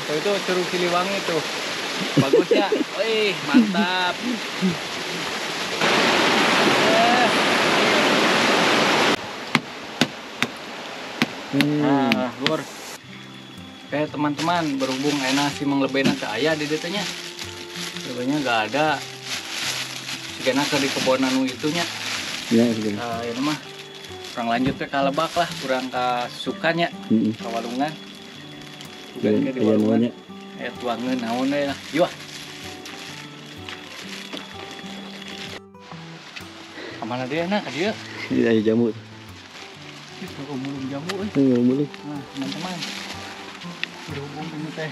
Oh, itu Curug Siliwangi tuh. Bagus ya. Wih, mantap. Nah, lur. Oke, teman-teman, berhubung enak si Mang Lebena ke ayah di detanya. Lebenya nggak ada. Sigana ke di kebon anu itunya. Ya, iya. Nah, ini mah kurang lanjut ke Kalebak lah, kurang ke sukanya, ke Walungan. Bukan ke di Walungan. Tuangan naon deui lah. Yuh. Kemana dia nak? Dia. Ini ada jamu. Ih, mulung jamu euy. Mulung. Nah, teman-teman. Berhubung ini teh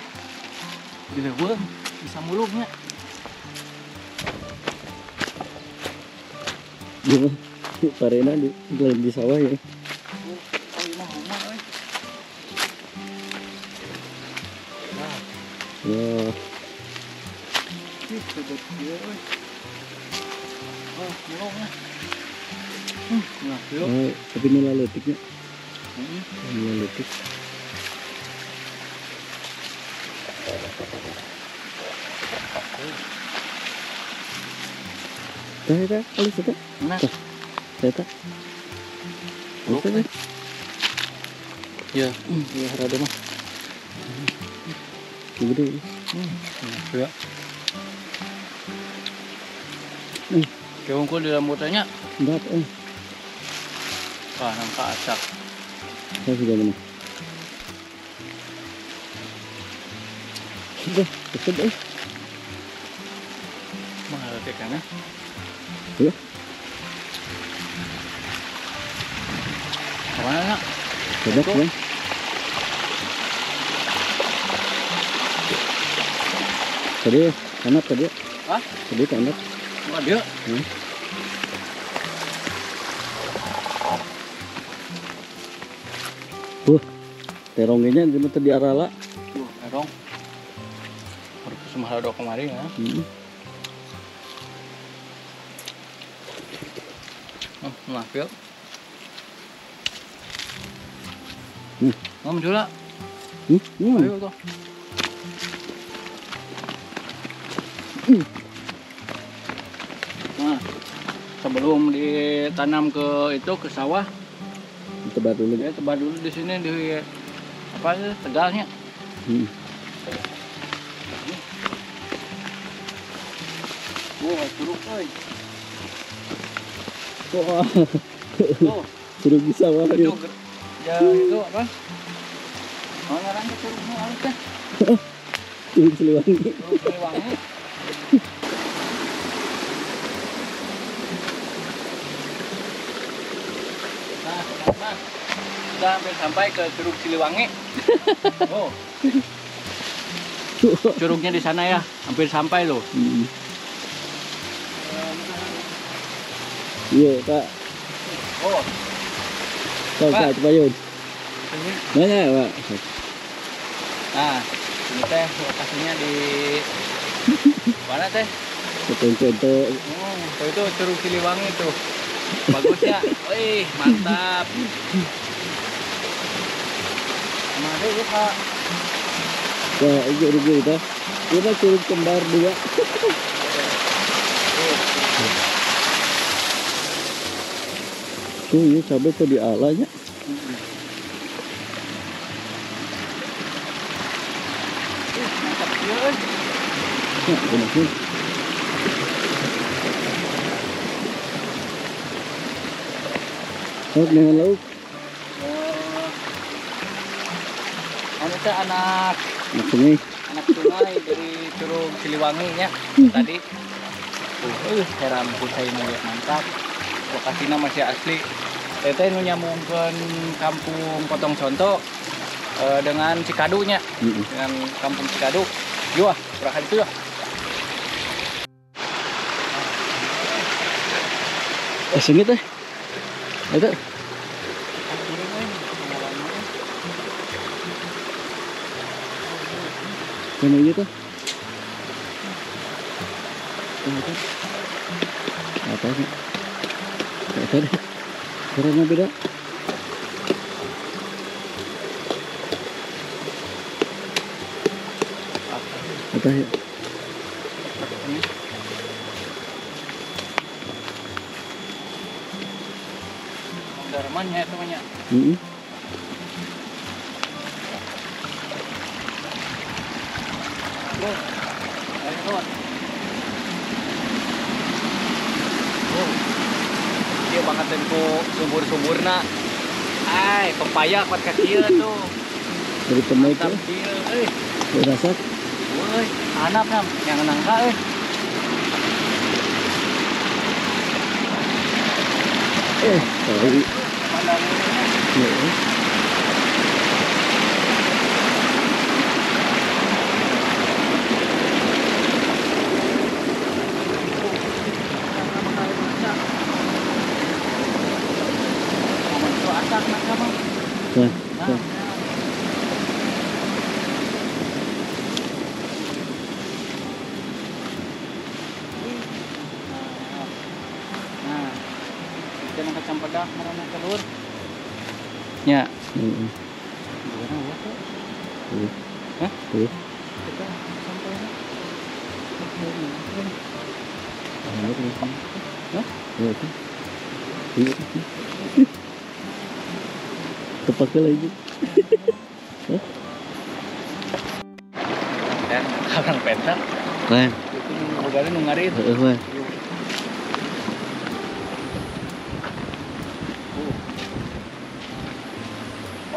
di leuweung bisa mulungnya. Iya, parena di lain di sawah ya. Oh, ini mah rumah euy. Nah. Wah. Ih, sedot ieu euy. Oh, mulungnya. Nah, yuk. Oh, tapi ini leutiknya. Ini leutik. Tah, tah, alus tah. Mana? Tah, tah. Alus tah. Ya, ya rada mah. Gede. Ya. Kayak di rambutnya. Enggak, Wah, nampak acak. Saya sudah mana? Sudah, sudah. Mahal teh kana. Iya. Kemana nak? Sudah, kan? Tadi, anak tadi. Hah? Tadi anak. Wah, dia. Terongnya di mana di arala. Terong. Baru semua ada kemarin ya. Nah, yuk. Ngom juga. Ayo tuh. Nah, sebelum ditanam ke itu ke sawah, tebar dulu. Ya, tebar dulu di sini di apa sih tegalnya. Wah, curug euy. Wah. Tuh, curug di sawah. Itu, ya itu apa? Oh, ngaran teh curugna alus teh. Curug Siliwangi. Curug Siliwangi. Nah, teman-teman, kita hampir sampai ke Curug Siliwangi. Oh. Curugnya di sana ya, hampir sampai loh. Iya, Pak. Oh. Pak, Pak, coba yun. Mana, Pak? Nah, ini teh lokasinya di mana teh? Contoh. Oh, itu Curug Siliwangi tuh. Bagus ya. Wih, mantap. Mana ya, Pak? Wah, itu curug itu. Ini curug kembar dua. Tuh, ini cabai tuh di alanya. Mantap ya. Ya, benar sih. Lauk dengan lauk. Ini teh anak sungai. Anak sungai dari Curug Siliwangi nya tadi. Heran saya melihat mantap. Lokasinya masih asli. Teteh nu nyambungkeun kampung Potong Conto dengan Cikadunya, dengan kampung Cikadu. Yuh, berangkat itu ya. Sengit teh. Itu. Mana ieu teh? Apa sih? Apa deh? Caranya beda. Eta ya. Darman nya eta mah nya. Heeh. Dia banget ku subur-suburna. Ay, pepaya kuat ka kieu tuh. Dari pemain itu. Euy. Rasak. Woi, anak nam yang nangka euy. Sorry. Heeh. Nah, nah. Nah, kita nangka campedak marana telur. Nya. Heeh. Gimana ya tuh? Hah? Heeh. Kita sampai. Hah? Iya. Terpakai lagi. Hah? Dan orang peta. Lain. Itu bogana nu ngarit. Heeh, we.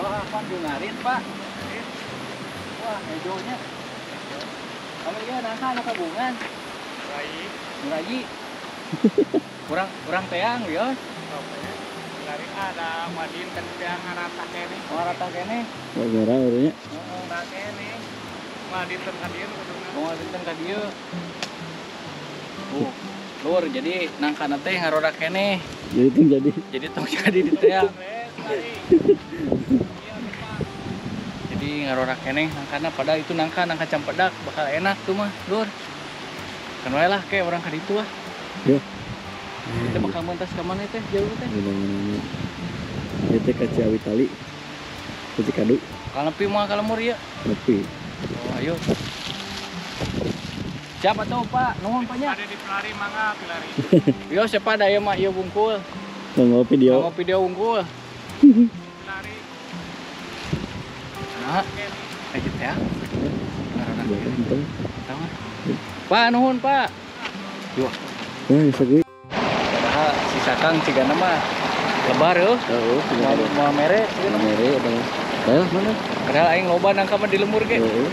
Wah, apa nu ngarit, Pak? Wah, hejonya. Kalau ieu nangka anu kabungan. Murayi. Murayi. Kurang teang ya. Lari ada madin kan teang rata kene. Oh, rata kene. Oh, merah urangnya. Heeh, rata kene. Madin teu ka dieu kuduna. Oh, madin ka dieu. Lur, jadi nangkana teh ngarora kene. Jadi tong jadi. Jadi tong jadi di teang. Jadi ngarora kene nangkana padahal itu nangka campedak bakal enak tuh mah, lur. Kan wae lah kayak orang ka ditu ah. Yo. Kita bakal mentas ke mana teh jauh teh? Ieu teh ka Ciawi Tali. Ka Cikadu. Kalepi moal ka lemur ieu? Nepi. Oh, ayo. Siapa tahu Pak, nuhun Pak nya. Ada di Pilari mangga Pilari. Yo siapa da ieu mah ieu bungkul. Ngomong video. Ngomong video unggul. Pilari. Nah, aja teh. Pak nuhun Pak. Yo. Ya, bisa gue. Padahal si Sakang cigana mah lebar eueuh. Heeh, mau mere, cigana mere eta mah. Lah mana? Padahal aing loba nangka mah di lembur ge. Heeh.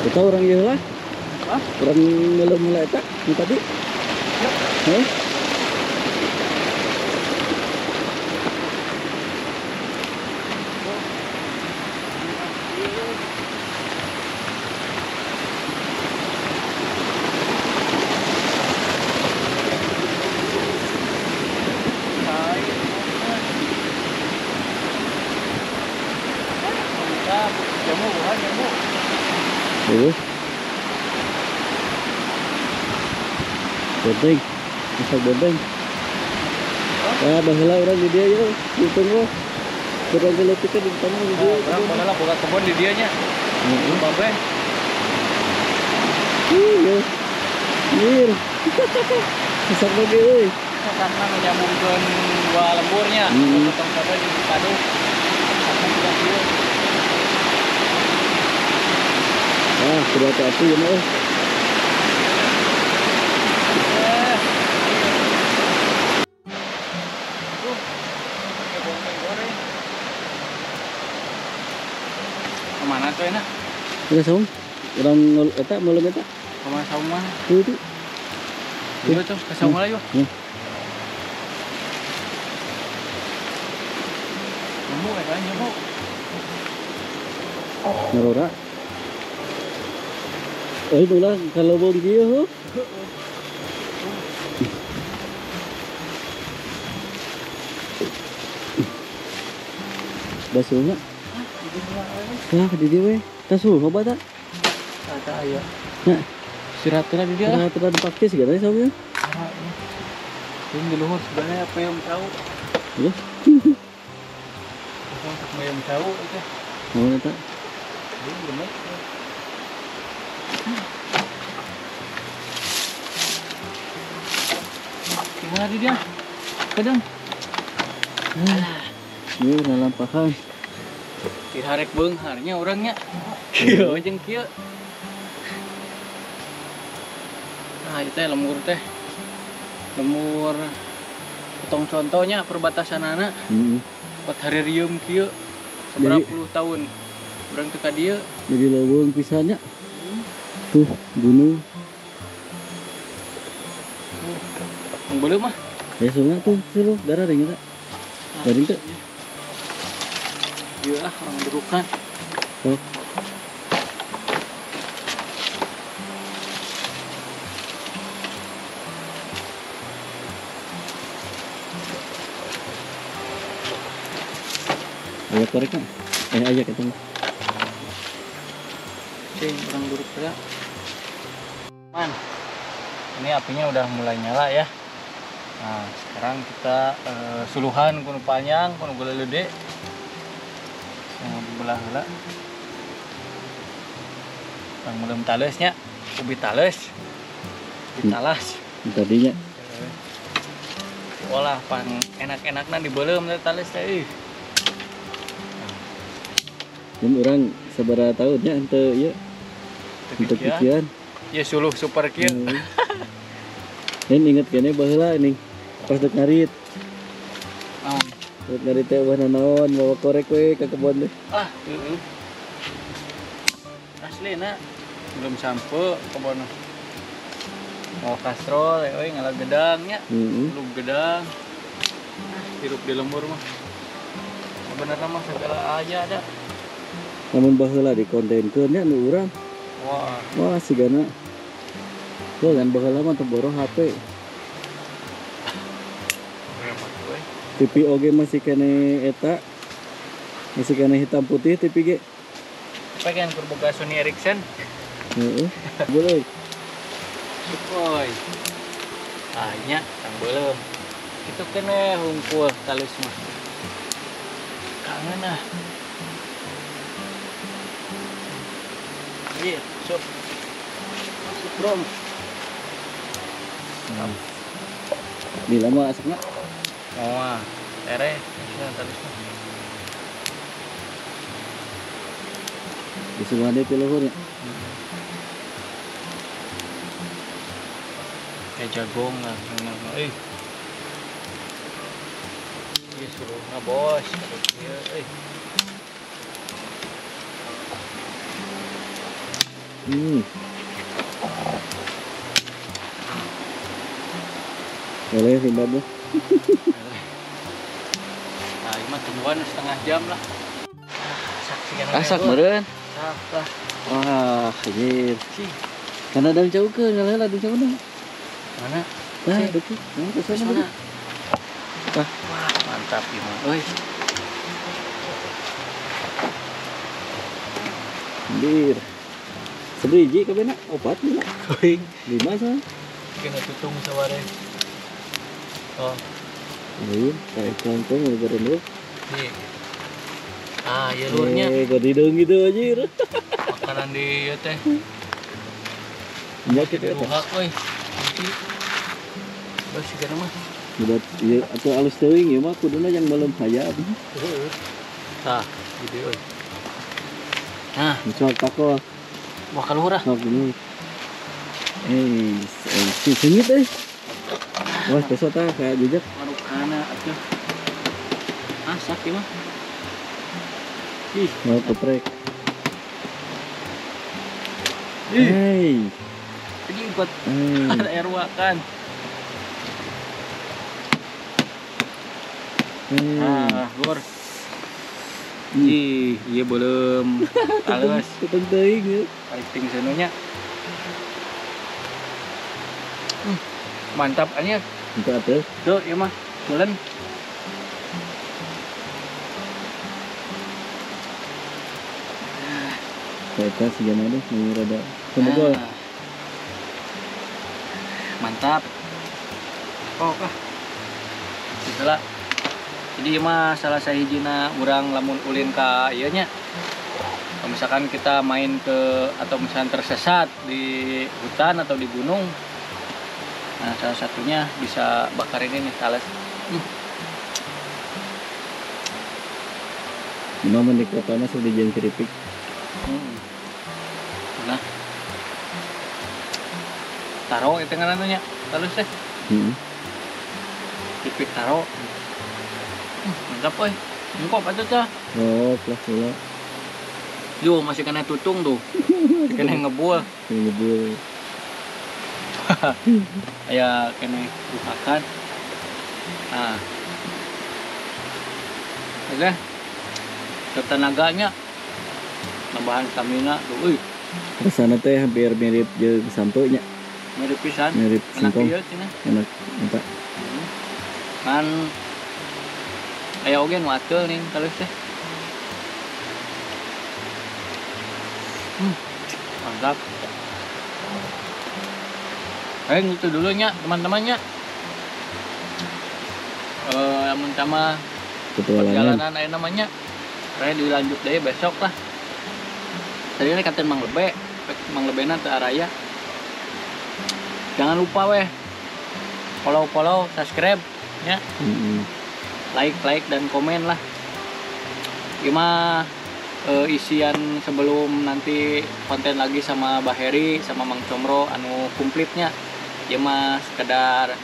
Eta urang ieu lah. Hah? Urang ngelem heula eta nu tadi. Heuh. Bonteng, masak bonteng. Ah, baheula urang di dieu yeuh, ditung mah. Urang geuleutikkeun di tanah di dieu. Urang baheula boga kebon di dieu nya. Heeh. Babeh. Ieu. Mir. Masak lagi euy. Karena menyambungkeun dua lemburnya, potong sabe di padu. Ah, sudah hati-hati ya mah. Kemana tuh enak? Udah saung. Urang eta meulem eta. Kemana saung mana? Tuh itu. Tuh tuh ke saung lah yuk. Nemu eta nemu. Ngarora. Eh ulah kalau bong kieu heuh. Basuhna. Lah di dieu we. Tas heuh loba ta. Tah aya. Nah, istirahatna di dieu lah. Istirahatna dipake sigana saungnya. Ini di luhur sebenarnya apa yang tahu. Heuh. Untuk mayam cau itu. Naon eta? Ieu gimana dia? Kadang. Alah. Ieu lalampahan. Diharek beungharnya urangnya. Kieu jeung kieu. Nah, itu teh lemur teh. Lemur potong contohnya perbatasanana. Heeh. Pot haririum kieu seberapa puluh tahun. Urang teu ka dieu. Jadi leuweung pisan nya. Tuh, gunung. Belum mah. Ya sungai tuh, suluh darah ring eta. Garing teh. Ieu ah orang durukan. Oh. Ayo korek kan? Ayo ketemu. Cing, orang duruk ya. Man. Ini apinya udah mulai nyala ya. Nah, sekarang kita suluhan kuno panjang, kuno gede. Yang belah heula. Bang belum talesnya, ubi tales. Ubi talas. Tadinya. Olah pan enak-enakna dibeuleum teh tales teh. Mun urang sabaraha tahunnya henteu ieu. Henteu kikian. Ya suluh super kieu. Ini inget kene baheula ini pas dek ngarit. Dek ngarit teh wah nanaon bawa korek we ka kebon teh. Ah, heeh. Aslina belum sampai kebon. Mau kastrol euy ngala gedang nya. Belum gedang. Hirup di lembur mah. Sebenarnya mah segala aja ada. Namun baheula dikontenkeun nya nu urang. Wah. Wah sigana. Lo kan baheula mah teu boro HP. TV oge masih kene eta. Masih kene hitam putih TV ge. Pengen keur boga Sony Ericsson. Heeh. Boleh. Oi. Ah nya tang beuleum. Kitu kene hungkul talus mah. Kangen ah. Iya, sok. Masuk bro. Di lama asapnya? Oh, tere, terus. Di semua ada piluhur ya? Kayak jagung lah, eh. Iya suruhnya bos, iya, eh. Boleh sih babu. Nah, ini mah tungguan setengah jam lah. Saksikan. Asak meureun. Sak lah. Wah, anjir. Karena daun jauh ke, ngalah daun jauh na. Mana? Nah, betul. Nah, ke sana. Wah, mantap ini mah. Euy. Anjir. Sebiji kabeh na, opat lima. Lima sa. Kena tutung saware. Oh. Iya, kayak kangkung udah dulu. Iya. Ah, ya lurnya. Godidong gitu anjir. Makanan di ieu teh. Nya kitu teh. Ruhak euy. Bos sigana mah. Buat ieu atuh alus teuing ieu mah kuduna yang belum hayam. Heeh. Tah, gede euy. Nah, misal tako. Wah kaluhur ah. Sok ini. Si sengit euy. Wah, besok tah kayak jejak. Marukana atuh. Asak ieu mah. Ih, mau keprek. Hei. Ini buat air wakan. Ah, lur. Ih, iya belum. Halus. Tutung teuing ieu. Fighting senonya. Mantap anjir. Mantap atuh. Tuh, ieu mah. Meuleun. Eta sigana deh, nu rada kumaha. Mantap. Oh, ah. Setelah Jadi ieu mah salah sahijina urang lamun ulin ka ieu nya. Kalau misalkan kita main ke atau misalkan tersesat di hutan atau di gunung, nah salah satunya bisa bakar ini nih tales. Memang di kota mah sudah dijieun keripik. Nah, taro itu ngaranna nya, tales teh. Keripik taro. Mantap euy. Engkop atuh tah. Oh, lah lah. Duh, masih kena tutung tuh. Kena ngebul. Ngebul. Aya kena bukakan. Nah. Oke. Tenaganya tambahan stamina tuh euy. Rasana teh hampir mirip jeung sampo nya. Mirip pisan. Mirip singkong. Enak ieu cenah. Enak, mantap. Kan aya oge nu ateul nih talus teh. Mantap. Itu dulu nya teman-temannya. Lamun sama perjalanan aya namanya. Kayaknya dilanjut deh besok lah. Tadi ini kata Mang Lebe, Mang Lebena teu araya. Jangan lupa weh, follow, subscribe ya. Like, dan komen lah. Gimana isian sebelum nanti konten lagi sama Bah Heri sama Mang Comro anu komplitnya. Ya mah sekedar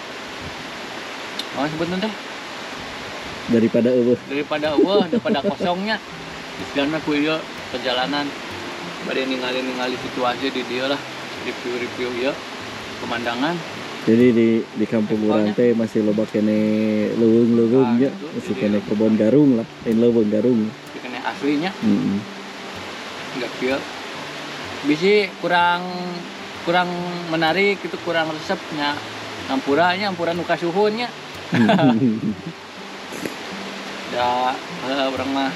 oh sebutnya teh daripada eueuh, daripada kosongnya. Istilahnya ku ieu perjalanan bade ningali-ningali situasi di dieu lah, review-review ieu pemandangan. Jadi di kampung urang teh masih loba kene leuweung-leuweung nya, masih kene kebon garung lah, lain leuweung garung. Kene aslinya. Enggak kieu. Bisi kurang menarik itu, kurang resepnya. Ampuranya, ampura nu kasuhun nya. Da urang mah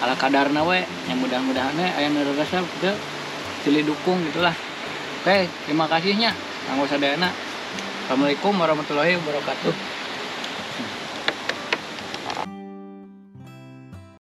ala kadarna we, yang mudah-mudahan we aya nu resep teu silih dukung gitulah. Oke, terima kasihnya. Kanggo sadayana. Assalamualaikum warahmatullahi wabarakatuh.